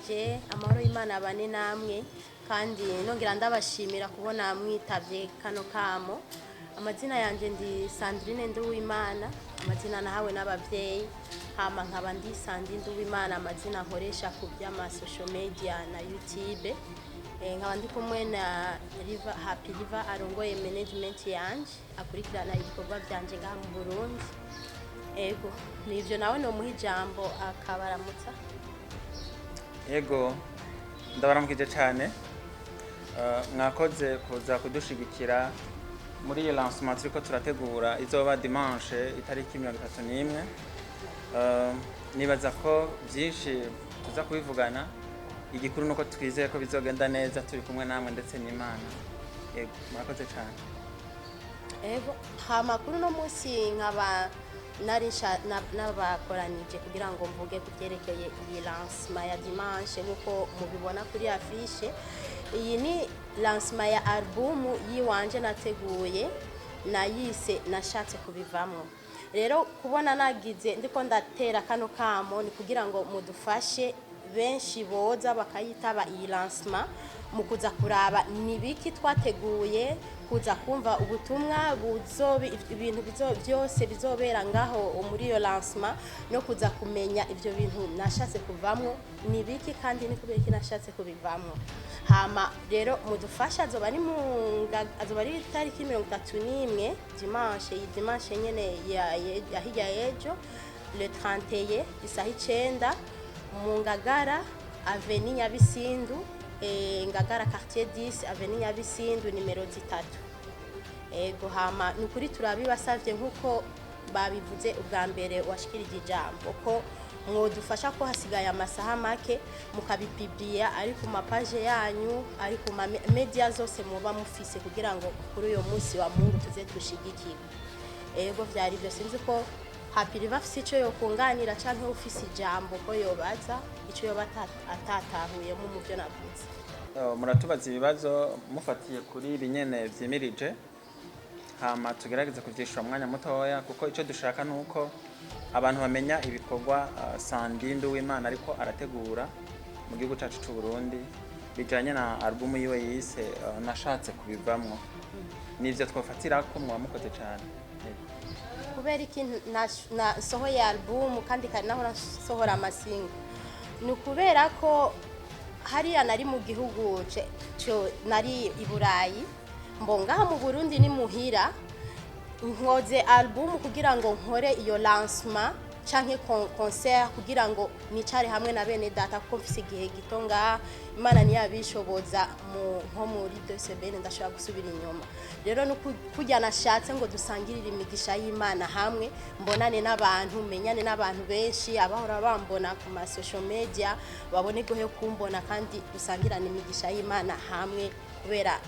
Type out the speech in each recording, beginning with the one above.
Ndabaramukije, amahoro y'Imana abane namwe, kandi nongera ndabashimira kubona mwitavye kano kamo. Amazina yanje ndi Sandrine Nduwimana, amazina nahawe n'abavyeyi. Hama nkaba ndi Sandi Nduwimana, amazina nkoresha ku vy'ama social media na YouTube. Nkaba ndi kumwe na Riva, Happy Riva, arongoye management yanje, akurikirana ibikorwa vyanje ngaha mu Burundi. Ego, nivyo, nawe nomuha ijambo akabaramutsa. Yego, ndabaramukije cyane. Mwakoze kuza kudushigikira muri iyi lancement turiko turategura, izoba dimanche itariki 31. Nibaza ko byinshi tuza kubivugana. Igikuru nuko twizeye ko bizogenda neza turi kumwe namwe ndetse n'Imana. Yego, murakoze cyane. Ego, hama kuri uno munsi nkaba nari nabakoranije kugira ngo mvuge ku byerekeye iyi lancement ya dimanche. Nk'uko mubibona kuri affiche, iyi ni lancement ya album yiwanje nateguye, nayise "Nashatse Kubivamwo". Rero kubona nagize ndiko ndatera kano kamo ni kugira ngo mudufashe, benshi boza bakayitaba iyi lancement, mu kuza kuraba ni biki twateguye, kuza kumva ubutumwa buzobi, ibintu bizo byose bizobera ngaho muri iyo lancement, no kuza kumenya ivyo bintu nashatse kuvamwo ni biki kandi ni kubera iki nashatse kubivamwo. Hama rero mudufasha, azoba ari itariki 31, dimanche, iyi dimanche nyene ya hirya y'ejo, le 31, isaha 9, mu Ngagara, avenue Nyabisindu, Ngagara quartier 10, avenue Nyabisindu nimero 3. Ego, hama ni ukuri turabibasavye, nk'uko babivuze ubwa mbere washikirije ijambo, ko mwodufasha ko hasigaye amasaha make, mukabipibliya ari ku ma pages yanyu, ari ku ma media zose muba mufise, kugira ngo kuri uyo munsi wa Mungu tuze dushigikirwe. Ego, vyari ibyo. Sinzi ko Happy Riva afise ico yokunganira canke ufise ijambo ko yobaza ico yoba atatahuyemo mu byo navuze. Muratubaza ibibazo mufatiye kuri ibi nyene vyimirije, hama tugerageze kuvyishura mu mwanya mutoya, kuko ico dushaka nuko abantu bamenya ibikorwa Sandi Nduwimana ariko arategura mu gihugu cacu c'u Burundi, bijanye na album yiwe yise "Nashatse Kubivamwo". Nivyo twofatirako, muba mukoze cane. Yego. Kubera iki nasohoye album kandi kari naho nasohora ama singles? Ni ukubera ko hariya nari mu gihugu nari i Burayi, mbo ngaha mu Burundi ni muhira. Nkoze album kugira ngo nkore iyo lancement canke concert, kugira ngo nicare hamwe na bene data, kuko mfise igihe gito ngaha. Imana ntiyabishoboza mu nko muri 2 semaines ndashobora gusubira inyuma. Rero no kurya nashatse ngo dusangirire imigisha y'Imana hamwe, mbonane n'abantu, menyane n'abantu benshi abahora bambona ku ma social media, babone gohe kumbona, kandi dusangirane imigisha y'Imana hamwe, kubera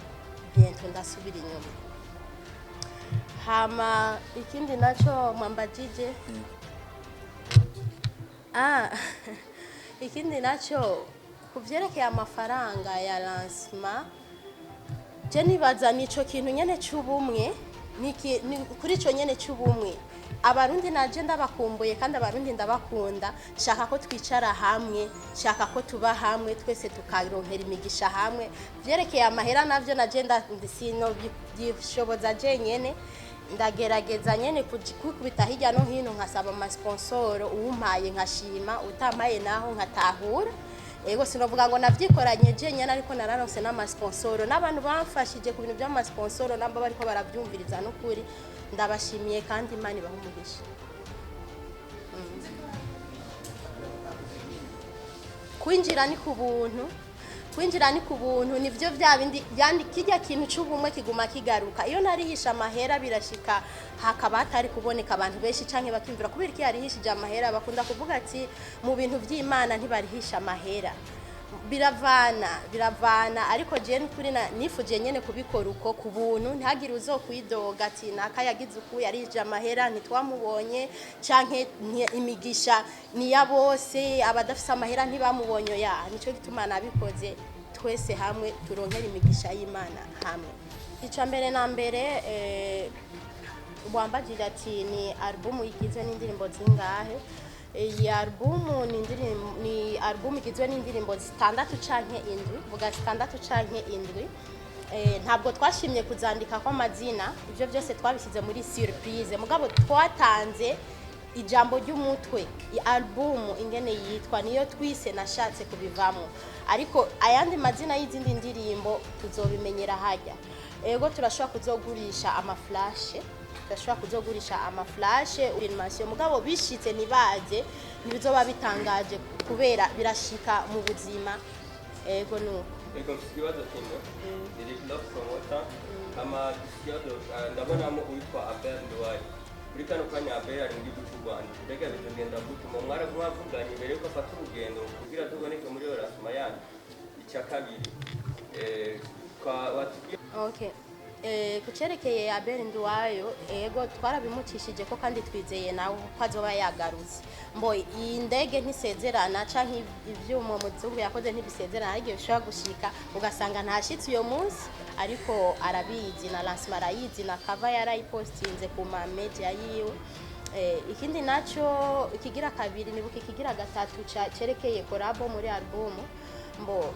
bientôt ndasubira inyuma. Hama ikindi naco mwambajije, ikindi naco ku vyerekeye amafaranga ya lancement, je nibaza nico kintu nyene c'ubumwe, kuri ico nyene c'ubumwe. Abarundi naje ndabakumbuye, kandi Abarundi ndabakunda. Shaka ko twicara hamwe, shaka ko tuba hamwe twese, tukaronkera imigisha hamwe. Vyerekeye amahera navyo, naje sino byishoboza jenyene. Ndagerageza nyene kwikubita hirya no hino, nkasaba ama sponsors, uwumpaye nkashima, utampaye naho nkatahura. Ego, sinovuga ngo navyikoranye jenyene, ariko nararonse n'ama sponsors n'abantu bamfashije ku bintu by'ama sponsors, namba bariko baravyumviriza, n'ukuri ndabashimiye kandi Imana ibaha umugisha. Kwinjira ni ku buntu, kwinjira ni ku buntu. Nivyo bya bindi yani kijya kintu c'ubumwe kiguma kigaruka. Iyo narihisha amahera, birashika hakaba hatari kuboneka abantu benshi, canke bakimvira kubera iki yarihishije amahera. Bakunda kuvuga ati mu bintu vy'Imana ntibarihisha amahera. Biravana, biravana, ariko je nukuri nifuje nyene kubikora uko ku buntu, ntihagire uzokwidoga ati naka yagize uku, yarije amahera ntitwamubonye, canke imigisha ni ya bose, abadafise amahera ntibamubonye. Ya nico gituma nabikoze, twese hamwe turonkera imigisha y'Imana hamwe. Ica mbere na mbere, wambajije ati ni album igizwe n'indirimbo zingahe? Iyi album ni indirimbo, ni album igizwe n'indirimbo zitandatu canke indwi, vuga zitandatu canke indwi. Ntabwo twashimye kuzandika ko amazina, ibyo byose twabishyize muri surprise, mugabo twatanze ijambo ry'umutwe album ingene yitwa, niyo twise "Nashatse Kubivamo", ariko ayandi mazina y'izindi ndirimbo tuzobimenyera hajya. Ego, turashobora kuzogurisha amaflashe, turashobora kuzogurisha amaflashe animation, mugabo bishitse ntibaze, ntibizoba bitangaje kubera birashika mu buzima. Ego, nuko. Ego, mfite ikibazo kimwe. Ndi Love Promoter. Hama ikibazo, ndabonamo uwitwa Abel Nduwayo. Muri kano kanya Abel ari mu gihugu cy'u Rwanda. Mbega bizogenda gute? Mu mwavuganye mbere yuko afata urugendo kugira tuboneke muri iyo lancement yanyu? Icya kabiri, watubwiye Okay. Ku cerekeye Abel Nduwayo, ego, twarabimutishije ko kandi twizeye nawe ko azoba yagarutse. Mbo iyi ndege ntisezerana canke ivyuma muzungu yakoze ntibisezerana, ariko bishobora gushika ugasanga ntashitse uyo munsi, ariko arabizi na lancement arayizi na cover yarayipostinze ku ma media yiwe. Ikindi naco ikigira kabiri, nibuka ikigira gatatu cerekeye collabo muri album. Mbo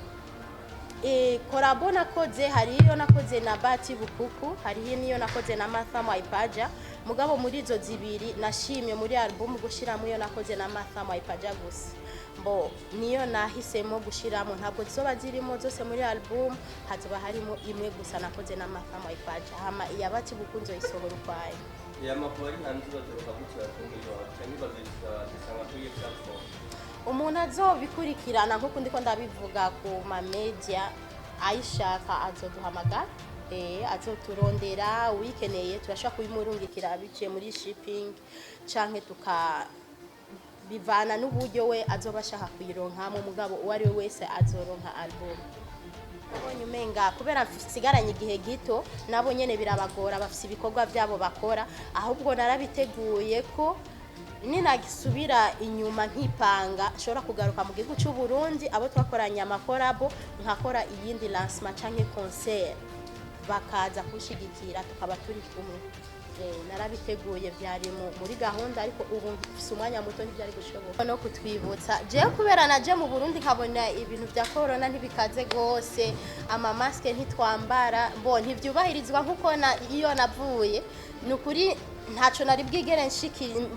collabo nakoze, hariyo nakoze na Bati Bukuku, hariyo niyo nakoze na Martha Mwaipaja, mugabo muri izo zibiri nashimye muri album gushiramo iyo nakoze na Martha Mwaipaja gusa. Mbo niyo nahisemo gushiramo, ntabwo zizoba zirimo zose muri album, hazoba harimo imwe gusa nakoze na Martha Mwaipaja, hama iya Bati Bukuku nzoyisohora ukwayo. Ya makuru ari hanze bazoronka gute batumira cyangwa bazisanga kuri iyo platform? Umuntu azobikurikirana nk'uko ndiko ndabivuga ku ma media, ayishaka azoduhamagara, azoturondera. Uyikeneye turashobora kubimurungikira biciye muri shipping canke tuka bivana n'uburyo we azoba ashaka kuyironkamo, mugabo uwo ari we wese azoronka album. Nabonye umenga kubera nsigaranye igihe gito, nabo nyene birabagora, bafise ibikorwa byabo bakora. Ahubwo narabiteguye ko ninagisubira inyuma nkipanga nshobora kugaruka mu gihugu cy'u Burundi, abo twakoranye amacollabo, nkakora iyindi lancement canke concert, bakaza kushigikira tukaba turi kumwe. Narabiteguye, byari muri gahunda, ariko ubu mfise umwanya muto, ntibyari gushoboka no kutwibutsa. Jewe kubera naje mu Burundi nkabona ibintu bya corona ntibikaze gose, amamasque ntitwambara, bo ntivyubahirizwa nkuko na iyo navuye. Ni ukuri ntaco nari bwigere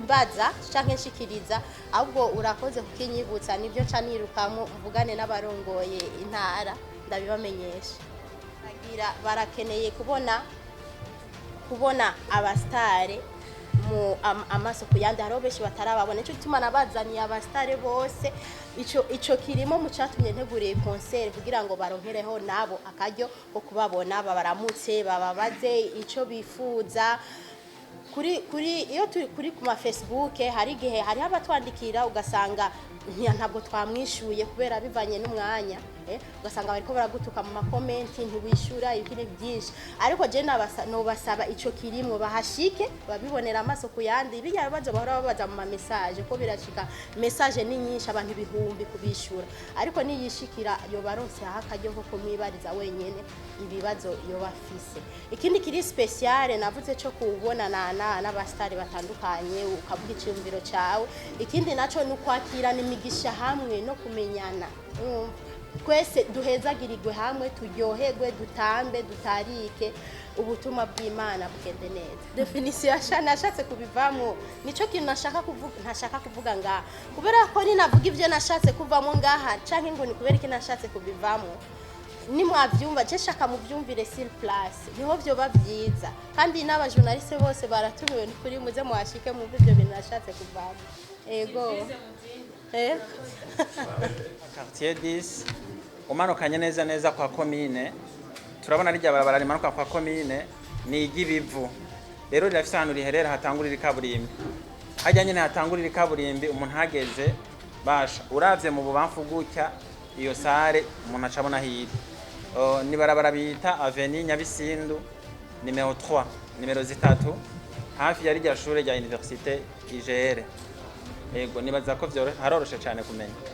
mbaza canke nshikiriza, ahubwo urakoze kukinyibutsa, nibyo nca nirukamwo mvugane n'abarongoye intara ndabibamenyesha. Bagira barakeneye kubona abasitare mu amaso ku yandi, hariho benshi batarababona, nico gituma nabazaniye abasitare bose. Ico kirimo mu catumye nteguriye concert kugira ngo baronkereho nabo akaryo ko kubabona, babaramutse, bababaze ico bifuza. Kuri iyo turi kuri ku ma Facebook, hari igihe hariho abatwandikira ugasanga ntabwo twamwishuye kubera bivanye n'umwanya, ugasanga bariko baragutuka mu makomenti, ntiwishura ibindi byinshi. Ariko je nobasaba ico kirimwo bahashike babibonera amaso ku yandi, bijya bibazo bahora babaza mu ma message, ko birashika message ni nyinshi, abantu ibihumbi kubishura, ariko niyishikira yobaronse aho akaryo ko kumwibariza wenyene ibibazo yoba afise. Ikindi kiri spécial navuze cyo kubonana n'abastari batandukanye, ukavuga iciyumviro cawe. Ikindi naco ni ukwakirana imigisha hamwe no kumenyana. Urumva? Twese duhezagirirwe hamwe, turyoherwe, dutambe, dutarike, ubutumwa bw'Imana bugende neza. Définition ya "Nashatse Kubivamo" nico kintu nashaka kuvuga, ntashaka kuvuga ngaha, kubera ko ninavuga ivyo nashatse kuvamo ngaha canke ngo ni kubera iki nashatse kubivamo, nimwavyumva, je shaka muvyumvire sur place, niho vyoba vyiza. Kandi n'abajournaliste bose baratumiwe, kuri muze muhashike mwumve ivyo bintu nashatse kuvamo. Ego. Quartier 10, umanukanye neza neza kwa komine, turabona rijya barabara rimanuka kwa komine ni iry'ibivu, rero rirafise ahantu riherera hatangurira ikaburimbi. Hajya nyine hatangurira ikaburimbi, umuntu ahageze basha uravye mu bubamfu gutya, iyo salle umuntu acabona hiri. Ni barabara bita Avenue Nyabisindu nimero 3, nimero 3, hafi ya rijya shure rya Université IGR. Yego, nibaza ko haroroshe cyane kumenya.